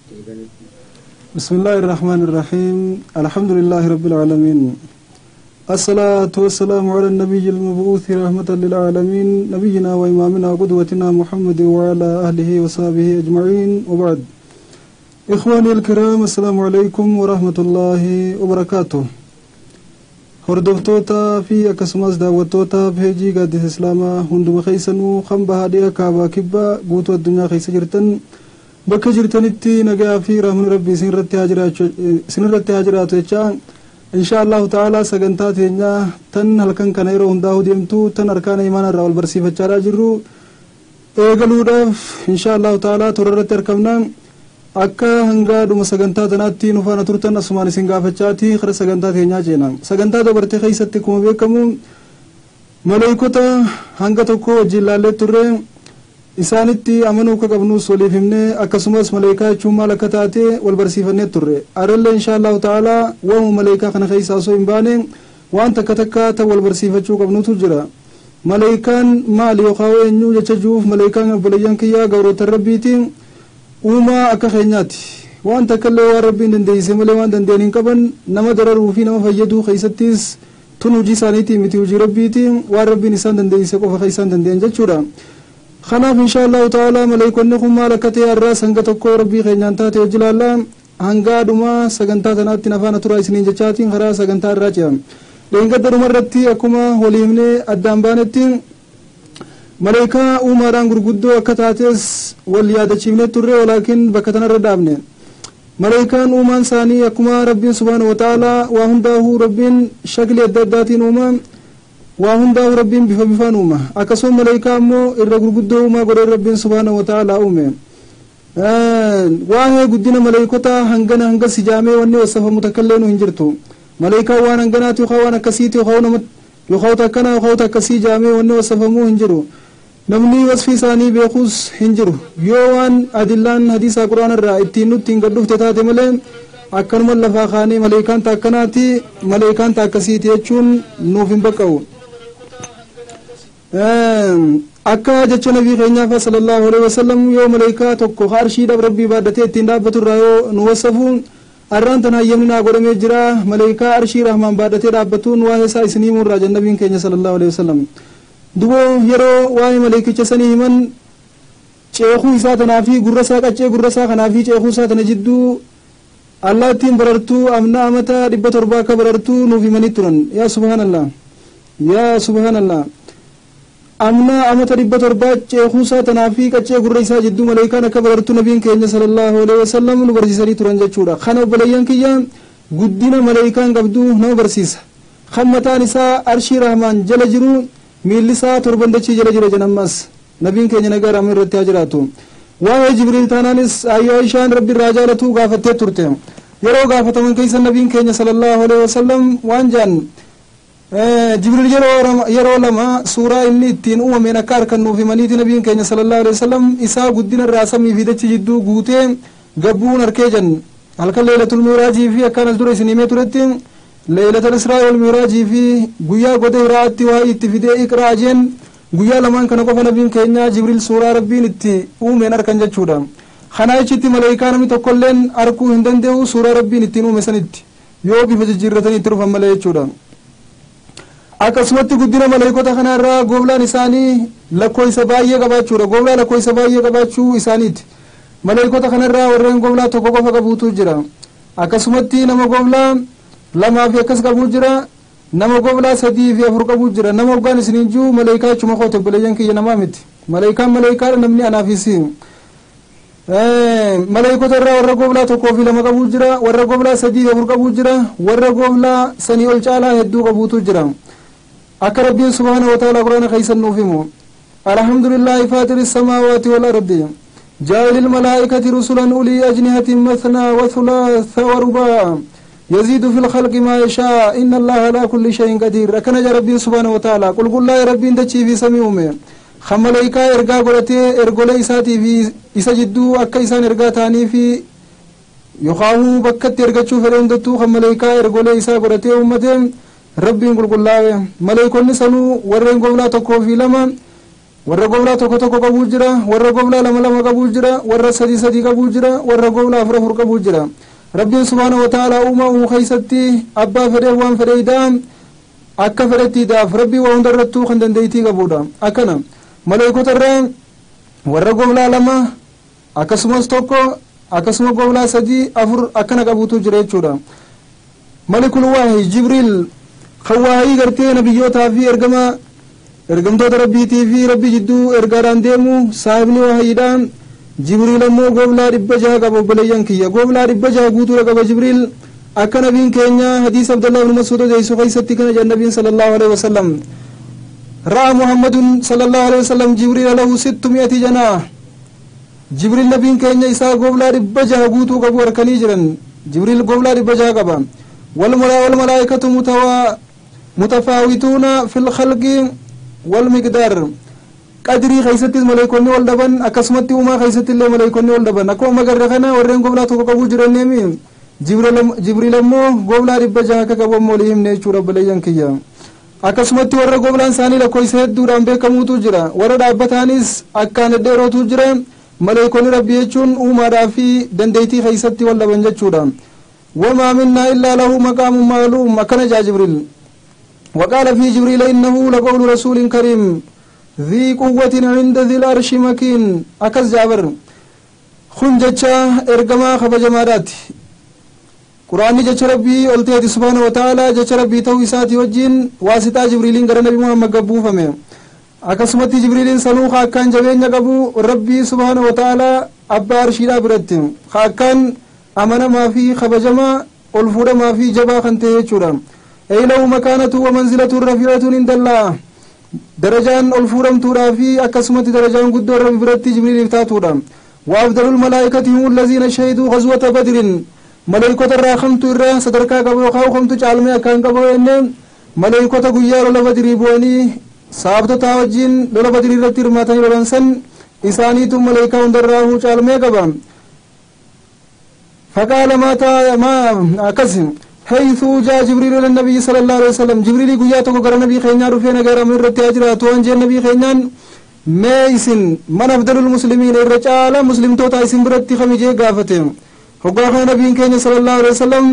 بسم الله الرحمن الرحيم. الحمد لله رب العالمين، الصلاة والسلام على النبي المبعوث رحمة للعالمين، نبينا وإمامنا وقدوتنا محمد وعلى أهله وصحبه أجمعين، وبعد. إخواني الكرام، السلام عليكم ورحمة الله وبركاته. Hordoftoota fi akkasumas daawwattoota peejii Gaaddisa Islaamaa hunduma keessanuu kan bahaadhee kaabaa kibbaa guutuu addunyaa keessa jirtan, bakka jirtanitti nagaa fi rahmanni rabbii isinirratti haa jiraatu jecha, insha Allahu ta'ala sagantaa teenyaa tan halkan kana yeroo hundaa'uu deemtu tan arkaana imaana irraa wal barsiifachaadhaa jirru eegaluudhaaf insha Allahu ta'ala toora irratti argamna. Akka hanga dhuma sagantaa tanaatti nu faana turtan asumaan isin gaafachaati kara sagantaa teenyaa ceena. Sagantaa dabarte keessatti akkuma beekamu maleeykota hanga tokko wajjin laallee turre, isaanitti amanuu akka qabnus waliif himne, akkasumas maleekaa jechuun maal akka taate wal barsiifannee turre. Arallee insha Allahu ta'ala waamuma maleekaa kana keessa osoo hin baane waan takka takka ta wal barsiifachuu qabnutu jira. Maleekaan maali yookaan eenyu jecha jiruuf, maleekaan obboleeyyan kiyyaa gabroota rabbiitiin uumaa akka keenyaati. Waan takka illee waan rabbiin dandeessise malee waan danda'an hin qaban. Nama dararuu fi nama fayyaduu keessattis tun hojii isaaniitii miti, hojii rabbiitiin, waan rabbiin isaan dandeessise qofa isaan danda'an jechuudha. Kanaaf insha Allahu ta'ala maleeykonni kun maal akka ta'e har'aas hanga tokko rabbii keenyaan taate hojii ilaalla. Hanga dhuma sagantaa tanaatti nafaana turaa isiniin jechaatiin karaa sagantaa irraa ce'a. Dheengadda dhuma irratti akkuma walii himnee addaan baanetti maleekaa uumaadhaan gurguddoo akka taates wal yaadachiifnee turre, walaakin bakka tanarra dhaabne. Maleekaan uumaan isaanii akkuma rabbiin subhaanahu wa ta'ala waa hundaa'uu rabbiin shaklii adda addaatiin uuma, waa hundaa'uu rabbiin bifa bifaan uuma. Akkasuma maleekaa ammoo irra gurguddoo uumaa godhee rabbiin subhaanahu wa ta'ala uume. Waa'ee guddina maleekota hangana hanga sijaamee wanni wasafamu takka illee nu hin jirtu. Maleekaan waan hanganaati yookaan waan akkasiiti yookaan nama yookaan akkanaa yookaan akkasii jaamee wanni wasafamuu hin jiru. Namni wasfii isaanii beekus hin jiru. Yoo waan adillaan hadiisa quraana irraa ittiin nutti hin gadhufte taate malee akkanuma lafaa kaanee maleekaan takkanaati maleekaan takkasiiti jechuun nuuf hin baqqa'u. Akka jecha nabii keenyaa sallallahu alaihi wasallam yoo maleekaa tokko arshiidhaaf rabbii baadhatee ittiin dhaabbatu irraa yoo nu wasafu, arraan tana hayyamni naa godhamee jira maleekaa arshii rahmaan baadhatee dhaabbatuun waa'ee isaa isinii himuu irraa nabiin keenya sallallahu alaihi wasallam. Duboo yeroo waa'ee maleekicha sanii himan ceekuu isaa tanaa fi gurra isaa, qaccee gurra isaa kanaa fi ceekuu isaa tana jidduu allaattiin barartuu amna amata 700 akka barartuu nuuf himanii turan. Yaa subhaanallah, yaa subhaanallah, amna amata 700 ceekuu isaa tanaa fi qaccee gurra isaa jidduu maleekaan akka barartuu nabiin keenya sallallahu alaihi wasallam nu barsiisanii turan jechuudha. Kana obboleeyyan kiyya guddina maleekaan qabdu nama barsiisa. Kan mataan isaa arshii rahmaan jala jiru miilli isaa torban dachii jala jira jenammas nabiin keenya nagaa rahmaan irratti haa jiraatu. Waa'ee Jibriil taanaanis ayyoo Aishaan rabbi irraa jaalatu gaafattee turte. Yeroo gaafataman keessa nabiin keenya sallallahu alaihi wasallam waan jaan, Jibriil yeroo lama suuraa inni ittiin uumameen akka harkannuuf himaniiti nabiin keenya sallallahu alaihi wasallam isaa guddina irraa samii fi dachii jidduu guutee gabbuun harkee jan halkan leelatul miiraajii fi akkaan as dura isin himee turetti leelatul israa wal miiraajii fi guyyaa godee hiraatti waa itti fidee iqraa jeen. Guyyaa lamaan kana qofa nabiin keenya Jibriil suuraa rabbiin itti uumeen harkan jechuudha. Kana achitti maleekaa namni tokkolleen arkuu hin danda'u suuraa rabbiin ittiin uume sanitti yoo bifa jijjiirratanii itti dhufan malee jechuudha. Akkasumatti guddina maleekota kanarraa gooblaan isaanii lakkoofsa baay'ee qabaachuudha. Gooblaa lakkoofsa baay'ee qabaachuu isaaniiti. Maleekota kanarraa warreen gooblaa tokko qofa qabuutu jira. Akkasumatti nama gooblaa lamaa fi akkas qabuu jira. Nama gooblaa sadii fi afur qabuu jira. Nama hoggaan isiniin jiru maleekaa jechuma kooti, obboleeyyan kiyya, namaa miti. Maleekaan maleekaadha, namni anaafis. Maleekota irraa warra gooblaa tokkoo fi lama qabuu jira. Warra gooblaa sadii fi afur qabuu jira. Warra gooblaa sanii ol caalaa hedduu qabuutu jira. Akka rabbiin subhaanahu wa ta'ala quraana keessan nuuf himu, alhamdulillahi faatiri samaawaati wal ardi jaa'ilil malaa'ikati rusulan ulii ajnihatin mathnaa wa thulaatha wa rubaa يزيد في الخلق ما يشاء إن الله على كل شيء قدير. أكن ربي سبحانه وتعالى قل قل لا ربي دچي في سمي أمي خملائكا إرقا قلتي إرقولي إساتي في إسا جدو أكا إسان إرقا تاني في يخاهو بكت إرقا شوف دتو خملائكا إرقولي إسا قلتي أمتي ربي قل قل لا ملائكون سنو ورين قولا تكو في لما Warra goblaa tokko tokko qabuu jira, warra goblaa lama lama qabuu jira, warra sadi sadi qabuu jira, warra goblaa afur afur qabuu jira. Rabbiin subhaanahu wa ta'aalaa uumaa uumu keessatti abbaa fedheef waan fedhe idaa akka fedhetti idaaf rabbii waa hunda irrattuu kan dandeettii qabudha. Akkana maleekota irraa warra goblaa lama akkasumas tokko akkasuma goblaa sadi afur akkana qabuutu jira jechuudha. Malikul waahi Jibriil kan waahii gartee nabiyyootaa fi ergama ergamtoota rabbiitii fi rabbi jidduu ergaadhaan deemu saahibni waahiidhaan Jibriil ammoo goblaa 600 qaba. Obboleeyyan kiyya goblaa 600 guutuudha qaba Jibriil. Akka nabiin keenya hadiisa Abdullah ibn Mas'uud odeessu keessatti kana jedhan nabiin sallallahu alaihi wasallam ra'a Muhammadun sallallahu alaihi wasallam Jibriil lahu 600 janaa. Jibriil nabiin keenya isaa goblaa 600 guutuu qabu harkanii jiran. Jibriil goblaa 600 qaba. Wal malaa'ikatu mutafaawituuna fil khalqi wal miqdaar. Qadrii keessattis maleekonni ol dhaban, akkasumatti uumaa keessatti illee maleekonni ol dhaban. Akkuma magarra kana warreen goblaa tokko qabuu jiranneemi Jibriil ammoo goblaa 600 akka qabu ammoo olii himne jechuudha obboleeyyan kiyya. Akkasumatti warra goblaan isaanii lakkoofsa hedduudhaan beekamuutu jira, warra dhaabbataanis akkaan dhedheerootu jira. Maleekonni rabbii jechuun uumaadhaa fi dandeettii keessatti wal dhaban jechuudha. Wamaa minnaa illaa lahu maqaamun ma'luum akkana jaa Jibriil. وقال في جبريل إنه لقول رسول كريم ذي قوة عند ذي العرش مكين. أكز جابر خنجتشا إرقما خبجمادات قرآن جتش ربي قلتي سبحانه وتعالى جتش ربي تو إساتي وجين واسطة جبريلين غير نبي محمد قبو فمي. أكسمتي جبريلين سنو خاكان جبين قبو ربي سبحانه وتعالى أبا عرشيدا برتم خاكان أمنا ما في خبجما ألفورا ما في جبا خنته چورا. أي له مكانته ومنزلته الرفيعة عند الله. درجان الفورم تورافي أكسمت درجان قدر ربي برتي جبريل افتاتورا. وأفضل الملائكة هم الذين شهدوا غزوة بدر. ملائكة الراخمت الرا صدركا قبو خاو خمت جعلمي أكان قبو إن ملائكة قيار لبدر بواني سابت تاوجين لبدر رتير ماتني لبنسن إسانيتم ملائكة اندراه جعلمي قبام. فقال ما تا ما أكسم حيث جاء جبريل إلى النبي صلى الله عليه وسلم. جبريل قياتك قرى نبي خينان رفينا قرى من رتي أجرات وانجي النبي خينان ميسن من أفضل المسلمين الرجال مسلم توتا اسم برتي خميجي قافتهم. فقال نبي كين صلى الله عليه وسلم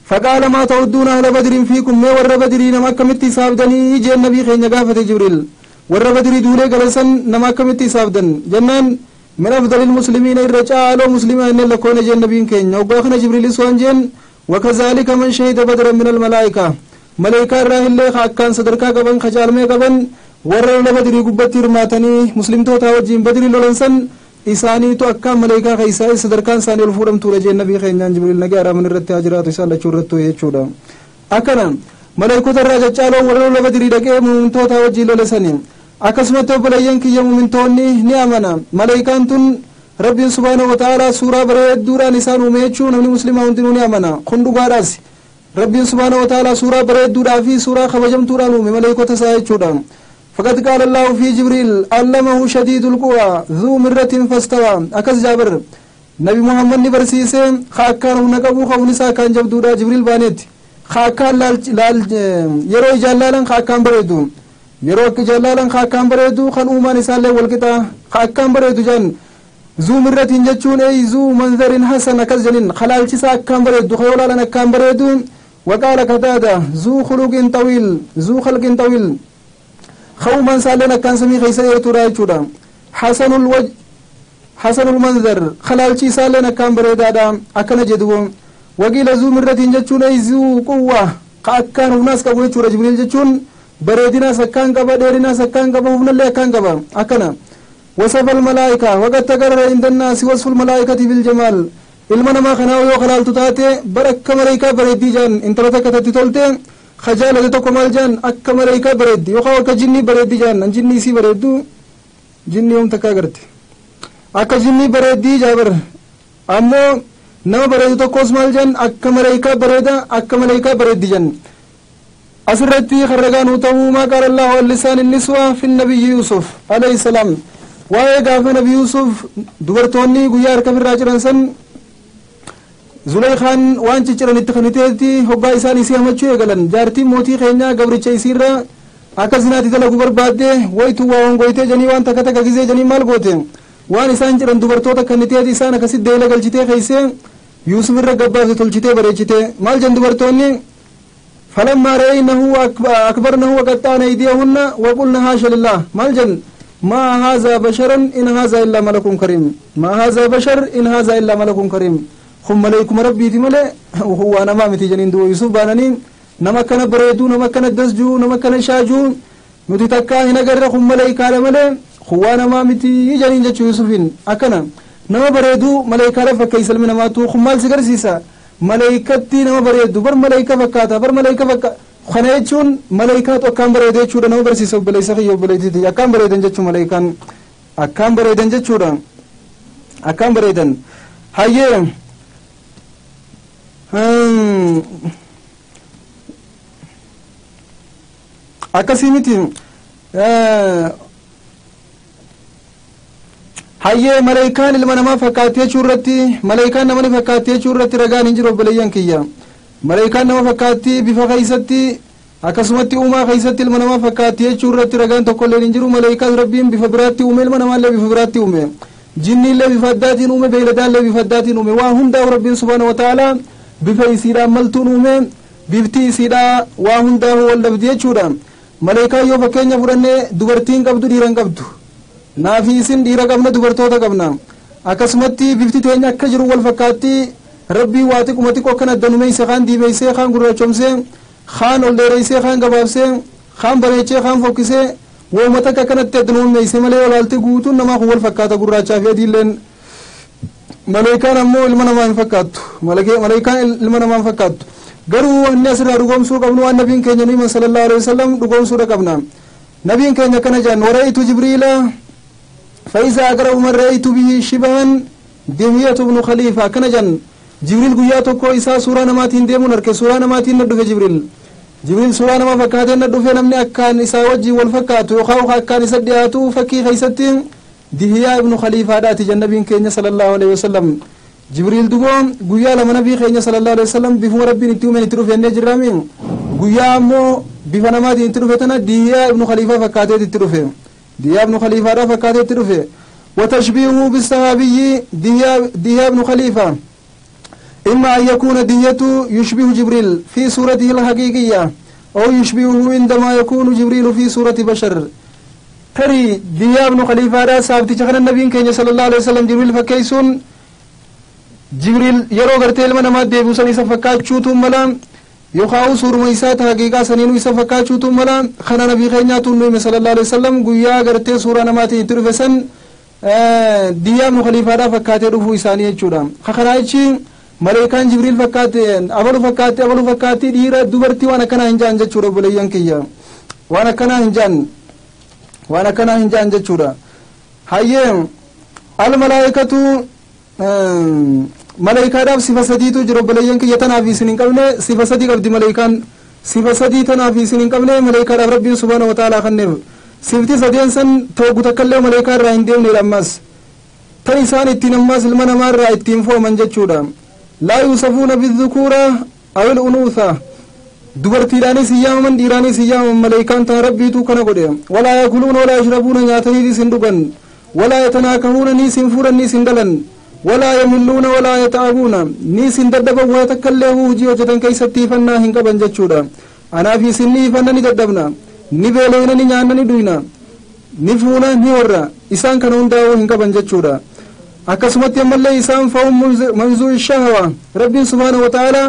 فقال ما تعدون أهل بدر فيكم ما ور بدرين ما كمتي سابدني جي النبي خين قافته جبريل ور بدري دولي قلسن نما كمتي سابدن جنان من أفضل المسلمين الرجال مسلمين لكون جن نبي كين وقاخنا جبريل سوانجن. وكذلك من شهد بدرا من الملائكة ملائكة راه الله خاكان صدركا قبن خجال مي قبن ورر بدر قبتي رماتني مسلم توتا وجين بدر لولنسن إساني تو أكا ملائكة خيسا صدركان ساني الفورم تورجين نبي خين جبريل نجارة من الرت أجرات إسان لچورتو يچودا. أكنا ملائكة الرجال ورر بدر دقه من توتا وجين لولنسن akkasumatti obboleeyyan kiyya mumintoonni ni amana. Malaayikaan tun rabbiin subhaanahu wa ta'aalaa suuraa bareedduudhaan isaan uume jechuun namni muslimaa hundinuu ni amana. Kun dhugaadhaas rabbiin subhaanahu wa ta'aalaa suuraa bareedduudhaa fi suuraa kabajamtuudhaan uume malaayikota isaa jechuudha. فقد قال الله في جبريل علمه شديد القوى ذو مرة فاستوى. أكس جابر نبي محمد نبرسيسه خاكان ونقبو خونسا كان جبدودا جبريل بانيت خاكان لال يروي جلالا خاكان بريدو yeroo akka jallaalan kaakkaan bareedu kan uumaan isaallee walqixa kaakkaan bareedu jan zuu mirratiin jechuun ey zuu manzarin hasan akkas janin kalaalchisaa akkaan bareedu kayoolaalan akkaan bareedu. وقال قتادة ذو خلق طويل ذو خلق طويل خوما سالنا كان سمي خيسا يتورا يچودا حسن الوجه حسن المنظر خلالچي سالنا كان بريدادا اكن جدو وقيل ذو مرة جچون اي ذو قوة كان الناس قبو يچورا جبريل جچون بريدنا سكان قبا ديرنا سكان قبا هن اللي كان قبا اكن وصف الملائكة وقد تقرر عند الناس وصف الملائكة بالجمال ilma namaa kanaa yoo kalaaltu taate bara akka malaayikaa bareeddii jaan intala takka tatti tolte khajaalate tokko maal jaan akka malaayikaa bareeddi yookaan akka jinnii bareeddi jaan an jinnii isii bareeddu jinnii yoom takka agarte akka jinnii bareeddii jaabar ammoo nama bareedu tokkos maal jaan akka malaayikaa bareeda akka malaayikaa bareeddi jaan asirratti herregaa nuu ta'uu maa qaala Allahu an lisaan niswa fi nabiyyi Yusuf alayhi salaam waa'ee gaafa nabi Yusuf dubartoonni guyyaa harka birraa jiran san Zuleykhaan waan cicciranitti kaniteetti hoggaa isaan isii hamachuu eegalan jaartiin mootii keenyaa gabricha isiirra Akka zinaatti dalagu barbaadde wayitu waa hongoytee janii waan takka takka gizee janii maal goote waan isaan jedhan dubartoota kan ta'e isaan akkasitti deela galchitee keeysee Yuusuf irra gabbaafte tolchitee bareechitee maal jan dubartoonni falammaa ra'aynahu akbarnahu waqaxxaana aydiyahunna waqulna haasha lillah maal jan maa haazaa basharan in haazaa illaa malakun kariim maa haazaa bashar in haazaa illaa malakun kariim kun maleekuma rabbiiti malee waa namaa miti janiin du'a Yuusuf baananii nama akkana bareeduu nama akkana dasjuu nama akkana shaajuu nuti takkaa hin agarre kun maleekaadha malee waa namaa miti janiin jechuu Yuusufiin akkana nama bareeduu maleekaadha fakkeessa ilmi namaatu kun maal si garsiisa maleekatti nama bareedu bar maleeka fakkaata bar maleeka fakka kana jechuun maleekaatu akkaan bareedu jechuudha nama barsiisa obboleessa kiyya obboleettiiti akkaan bareedan jechuu maleekaan akkaan bareedan jechuudha akkaan bareedan hayyee akkasii miti hayyee maleekaan ilma namaa fakkaatti jechuu irratti maleekaan nama ni fakkaatti jechuu irratti ragaan hin jiru obboleeyyan kiyya maleekaan nama fakkaatti bifa keeysatti akkasumatti uumaa keeysatti ilma namaa fakkaatti jechuu irratti ragaan tokkolleen hin jiru maleekaas rabbiin bifa biraatti uume ilma namaallee bifa biraatti uume jinniillee bifa addaatiin uume beeyladaallee bifa addaatiin uume waan hundaa'u rabbiin subhaana wa ta'aalaa bifa isiidhaan maltuun uume bifti isiidhaa waa hundaa'u wal dhabdi jechuudha maleekaan yoo fakkeenya fudhannee dubartiin qabdu dhiira hin qabdu naafi isin dhiira qabna dubartoota qabna akkasumatti bifti teenya akka jiru wal fakkaatti rabbii waa xiqquma xiqqoo akkana adda numeeyse kaan diimeysee kaan gurraachomsee kaan ol dheereysee kaan gabaabsee kaan bareechee kaan fokkisee wooma takka akkanatti adda numeeyse malee olaalte guutuun namaa kun wal fakkaata gurraachaa fi adiilleen maleekaan ammoo ilma namaa hin fakkaattu maleekaan ilma namaa hin fakkaattu garuu wanni asirraa dhugoomsuu qabnu waan nabiin keenya nu himan sallallahu alaihi wasallam dhugoomsuudha qabna nabiin keenya akkana jedhan waraitu jibriila فإذا أقرب من رأيت به شبها دمية بن خليفة كان جن جبريل قيا توكو إسا سورة نماتين ديمون أركي سورة نماتين ندفع جبريل جبريل سورة نما فكاتين ندفع نمني أكان إسا وجي والفكات وخاوخ أكان إسا دياتو فكي خيستين دهيا ابن خليفة داتي جنبين كينيا صلى الله عليه وسلم جبريل دوم قيا لما نبي خينيا صلى الله عليه وسلم بفم ربي نتيومين تروف النجرامين قيا مو بفنماتين تروفتنا دهيا ابن خليفة فكاتين تروفه دياب بن خليفة رفقات ترفه وتشبيهه بالصحابي دياب بن خليفة إما أن يكون ديته يشبه جبريل في صورته الحقيقية أو يشبهه عندما يكون جبريل في صورة بشر تري دياب بن خليفة رأسابتي شخنا النبي كان صلى الله عليه وسلم جبريل فكيسون جبريل يرو غرتيل من ما ديبو سني سفكات شوتو ملام يخاو سورما إسات حقيقة سنينو إسا فكاچو ملا خنا نبي خينياتو نوي صلى الله عليه وسلم غيا غرتي سورة نماتي ترفسن ديام خليفة دا فكاتي رفو إساني يچودا خخرايچي ملائكان جبريل فكاتي أبلو فكاتي أبلو فكاتي ديرا دوبرتي وانا كنا هنجان جچودا بوليان كيا وانا كنا هنجان وانا كنا هنجان جچودا هايم الملائكة ملائكة صفة سديتو جرب بليان كي يتنافي سنين قبل صفة سدي قبل ملائكان صفة سدي تنافي سنين قبل ملائكة ربي سبحانه وتعالى خنف صفتي سديان سن توقو تكلم ملائكة راين ديون للأماس تنسان التنماس المنمار را التنفو من جتشودا لا يوصفون بالذكورة أو الأنوثة دبرتي سياما ديراني سياما ملائكان تربي تو كنا ولا يأكلون ولا يشربون ياتني سندقا ولا يتناكهون ني سنفورا ني سندلن ولا يملون ولا يتعبون ني سنددبا ويتكلموا وجي وجتن كيستي فنا هنقبن جچودا انا في سني فنا ني ددبنا ني بيلوينا ني نيانا ني دوينا ني فونا ني ورا إسان كان هنداو هنقبن جچودا akkasumatti ammallee isaan fa'uun manzuu shahawa rabbiin subhaanahu wa ta'ala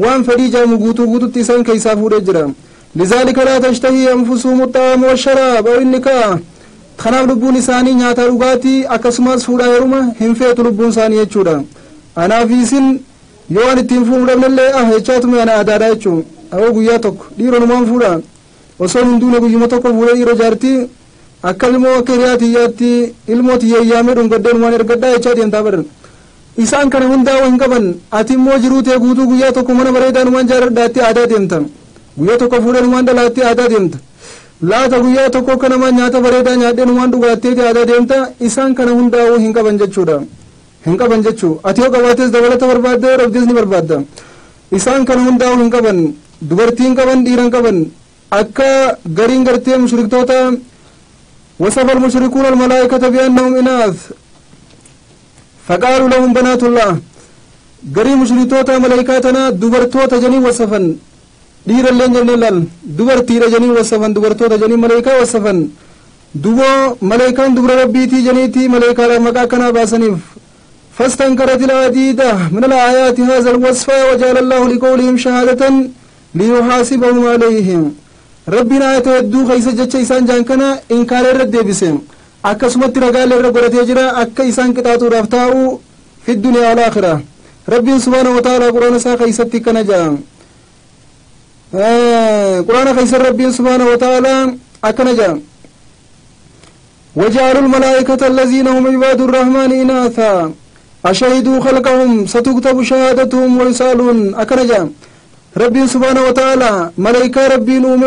waan fedhii jaamu guutuu guututti isaan keessaa fuudhee jira lizaalika laa tashtahii anfusuhum الطعام والشراب أو النكاح kanaaf lubbuun isaanii nyaata dhugaatii akkasumas fuudhaa heeruma hin feetu lubbuun isaanii jechuudha anaaf isin yoo an ittiin fuudhu dhabnellee ah jechaatume ana aadaadha jechuun awoo guyyaa tokko dhiironumaan fuudha osoo hin duune guyyuma tokko fuudhee dhiiroo jaartii akka ilmoo akka hiriyaa tiyyaatti ilmoo tiyyeeyyaamee dhungaddeen waan ergadhaa jechaa deemtaa baran isaan kana hundaa hin qaban ati immoo jiruu tee guutuu guyyaa tokko mana bareedaanumaan jaaradhaatti aadaa deemta guyyaa tokko fuudheenumaan dhalaatti aadaa deemta laata guyyaa tokko akka namaa nyaata bareedaa nyaadheenumaan dhugaatteeti aadaa deemta isaan kana hundaa hin qaban jechuudha hin qaban jechuu ati yoo qabaates dabalata barbaadda yoo dhabdes ni barbaadda isaan kana hundaa hin qaban dubartiin qaban dhiiran qaban Akka gariin gartee mushriktoota وصف المشركون الملائكة بأنهم إناث فقالوا لهم بنات الله. غري مشركتوتا ملائكاتنا دبرتوتا جني وصفا دير اللين جنين دبرتير جني وصفا دبرتوتا جني ملائكة وصفا دبو ملائكان دبر ربيتي جنيتي ملائكة مكاكنا باسنف. فاستنكرت العديد من الآيات هذا الوصف وجعل الله لقولهم شهادة ليحاسبهم عليهم. ربنا آيات هدو خيسة جتش إسان جانكنا إنكار الرد بسم أكسمت رجال الرجال تجرا أك إسان كتاتو رفتاو في الدنيا والآخرة. ربي سبحانه وتعالى قرآن سا خيسة كنجا قرآن خيسة ربي سبحانه وتعالى أكنجا وجعلوا الملائكة الذين هم عباد الرحمن إناثا أشهدوا خلقهم ستكتب شهادتهم ويسألون. أكنجا ربي سبحانه وتعالى ملائكة ربي نوم